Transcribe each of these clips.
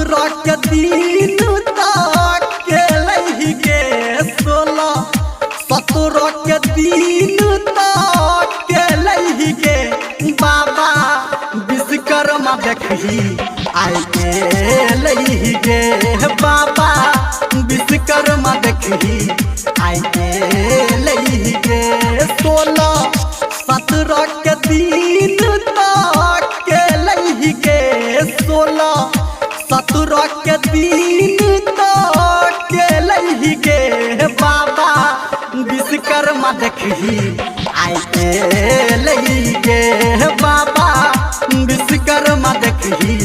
17 के दिन तक के गे, 16 17 के दिन तक के गे बाबा विश्वकर्मा देखही आइ गेलही गे बाबा विश्वकर्मा देखही आइ गेलही गे। 16 17 के दिन तक के गे, 16 17 के दिन तक के गे बाबा विश्वकर्मा देखही आइ गेलही गे बाबा विश्वकर्मा देखही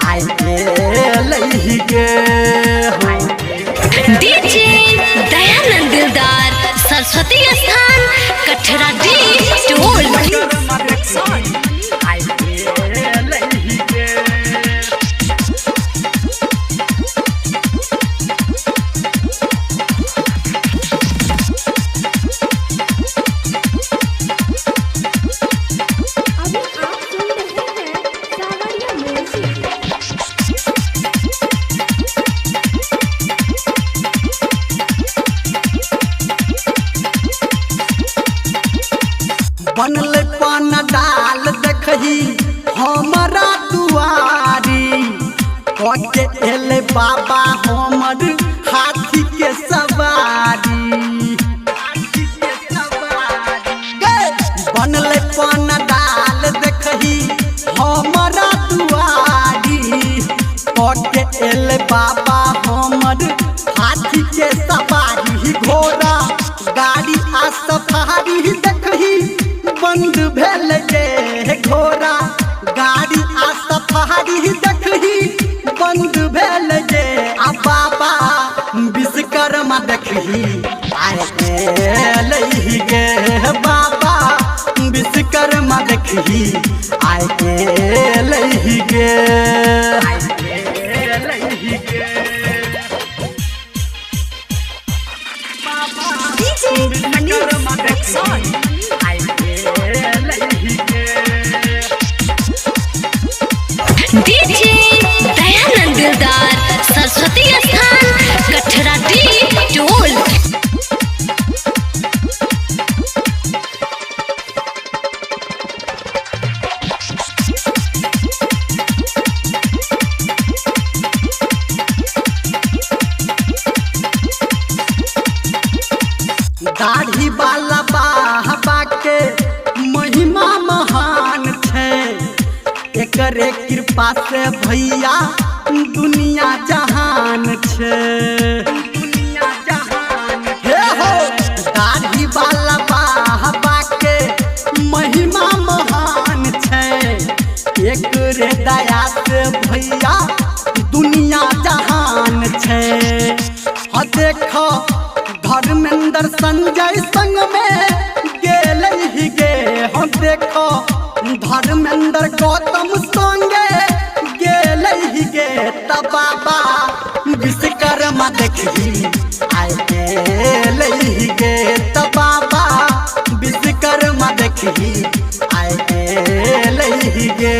आइ गेलही गे। डीजे दयानंद दिलदार, सरस्वती स्थान, कठरा डी टोल। विश्वकर्मा देखही आइ गेलही गे। अभी आप सुन रहे हैं सावरिया म्यूजिक। बनल पान डाल देखही हमारा दुआरी, कके एले बाबा हमर हाथी के सवारी। गे! बनल पान डाल देखही हमारा दुआरी, कके एले बाबा हमर हाथी के सवारी। घोड़ा गाड़ी आ सफारी देखही बंद भेल गे, घोड़ा गाड़ी आ सफारी देखही बंद भेल गे। आ बाबा विश्वकर्मा देखही आइ गेलही गे बाबा विश्वकर्मा देखही आइ गेलही गे। डीजे मनीष रक्सौल। डीजे दयानंद दिलदार, सरस्वती स्थान, कठरा डी टोल। दाढ़ी वाला बाबा के महिमा महान छै, एकरे कृपा से भैया दुनिया जहान छै। दुनिया जहान हे हो, दाढ़ी वाला बाबा के महिमा महान छै, एकरे दया से भैया दुनिया जहान छै। ह देखो धर्मेंद्र संजय संग में गेलही गे, हम देखो धर्मेंद्र गौतम संगे गेलही गे। त बाबा विश्वकर्मा देखही आइ गेलही गे, त बाबा विश्वकर्मा देखही आइ गेलही गे।